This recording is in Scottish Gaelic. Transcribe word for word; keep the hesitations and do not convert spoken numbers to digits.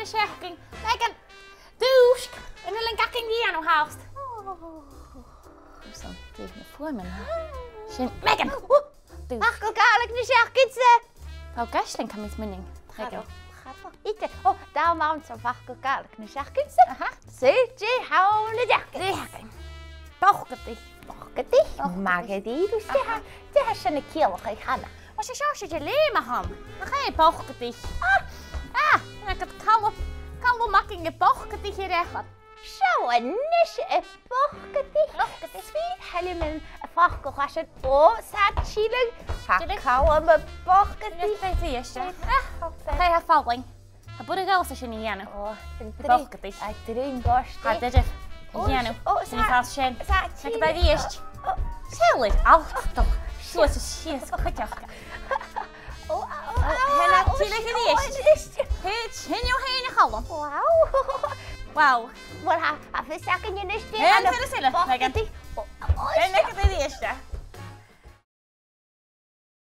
Seachdain. Megan, dùisg, an uile gin againn a dhèanamh fhathast. Ò. Sin, dè na fuaimean? Sin, Megan! Dùisg. Facal Gàidhlig na seachdain-sa! Fàg aisling, cà 'm bi mi a' muinntir. Cha robh, cha robh. Ite, ò, dà mhàin sa facal Gàidhlig na seachdain-sa. Aha. Saoil dè th' ann an-diugh. Dè th' againn? Bocadaich. Bocadaich? Bocadaich. Math dha-rìribh, dè tha, dè tha sin a' ciallachadh, a Channa? Uill, 's e seo, 's e leum a th' ann. Nach e bocadaich? Ah! Ah! An e agad Calum, Calum againn a' bhocadaich air eachad? Seo a-nis a' bhocadaich. Bocadaich. Smaoinich mi air a' fhacal a tha sin. Ò, 's e tilleadh. Tha Calum a' bhocadaich. Tilleadh. Ah, tha e fallain. Tha buaireadh air sin a dhèanamh. Ò, an bhocadaich. A' druim goirt. Tha, dè, dè. Ò, a dhèanamh. Ò, 's e. Sin fhathast sin. 'S e. Tha e a' dol a-rithist. Ò. Seall air Alc a' dol suas is sìos cuideachd. Ò, ò, ò, ò, tilleadh a-rithist. Ò, a-rithist. Thèid, thèid thu fhèin, a Chaluim. Wow. Wow. Uill, tha, tha fios againn a-nis dè th' ann am bocadaich.